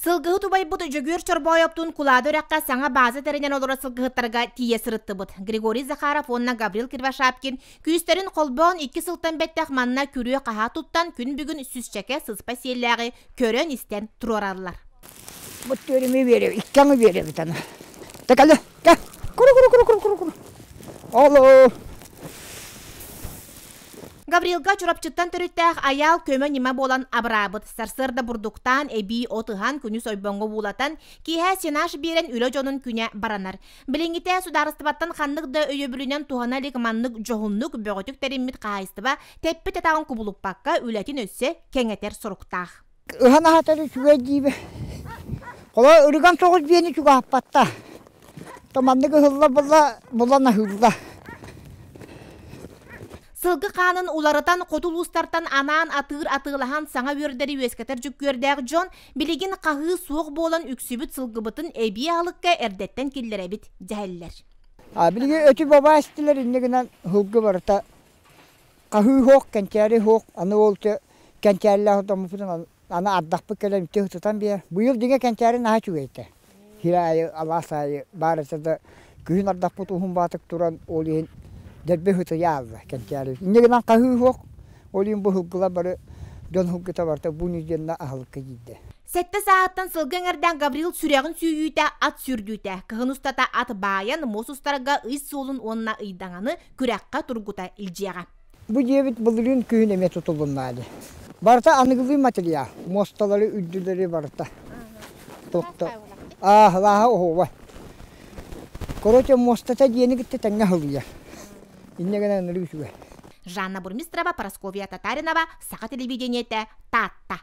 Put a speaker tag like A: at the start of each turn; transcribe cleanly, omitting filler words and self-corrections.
A: Сылгыһыт убайбыт Дьөгүөр Чорбоойоптуун Кулаада үрэххэ саҥа бааза тэринэн олорор сылгыһыттарга тиийэ сырыттыбыт. Григорий Захаров уонна Гаврил Кривошапкин күүстэрин холбоон икки сылтан бэттэх манна күрүө-хаһаа туттан күн бүгүн сүүсчэкэ сыспай сиэллээҕи көрөн-истэн туруораллар.
B: Бу түөрүмү биэрэбит, икки аҥы биэрэбит аны. Тэкэлэ, кэ, куру куру куру куру куру куру. Олоо.
A: Гаврилга Чурапчыттан төрүттээх Айаал көмө-ньыма буолан абыраабыт. Сарсыарда бурдуктаан, эбии от ыһан, күнүс ойбоҥҥо уулатан, киэһэ сенаж биэрэн үлэ дьонун күнэ баранар. Билиҥҥитэ судаарыстыбаттан ханнык да өйөбүлүнэн туһана илик маннык дьоһуннук, бөҕөтүк тэриммит хаһаайыстыба тэппит атаҕын кубулуппакка үлэтин өссө кэҥэтэр соруктаах.
B: Ыһан аһатар үчүгэй диибэ. Холо ырыган соҕус биэни чугаһаппатта. То маннык ыһылла була булан аһыылла.
A: Сылгы хаанын уларытан хоту улуустартан анаан атыыр атыылаһан саҥа үөрдэри үөскэтэр дьүккүөрдээх дьон билигин хаһыы суох буолан үксүбүт сылгыбытын эбии аһылыкка эрдэттэн киллэрэбит дэһэллэр.
B: А билигин өтү баба истилэр инньэ гынан сылгы барыта хаһыы суох, кэнчээри суох, аны ол кэнчээрилээх отоммуппутун аны ардахпыт кэлэн үтүө сытан биэр. Быйыл дьиҥэ кэнчээри наһаа үчүгэй этэ. Сир аайы, алаас аайы баар этэ да күһүн ардахпыт уһун баатык туран ол иһин дэлби сытыйа аалла кэнчээри. Инньэ гынан хаһыы суох, ол иһин бу сылгылар бары дьон сылгыта барыта бу нэдиэлэ аһылыкка киирдэ.
A: Сэттэ сааһыттан сылгы эҥэрдээх Гаврил сүрэҕин сүүйүүтэ, ат сүүрдүүтэ. Кыһын устата ат баайан, муус устарга ый суолун уонна ыйдаҥаны күрэххэ тургута илдьиэҕэ.
B: Бу дьиэбит былырыын күһүн эмиэ тутулунна дии. Барыта аныгылыы материал, муосталары, үрдүлэри барыта. Тобто ааһылааһа оһуоба. Короче, муостата дьиэни кытта тэҥҥэ аһылыйар. Инньэ гынан ынырык үчүгэй.
A: Жанна Бурмистрова, Парасковья Татаринова, Саха телевидениетэ, Таатта.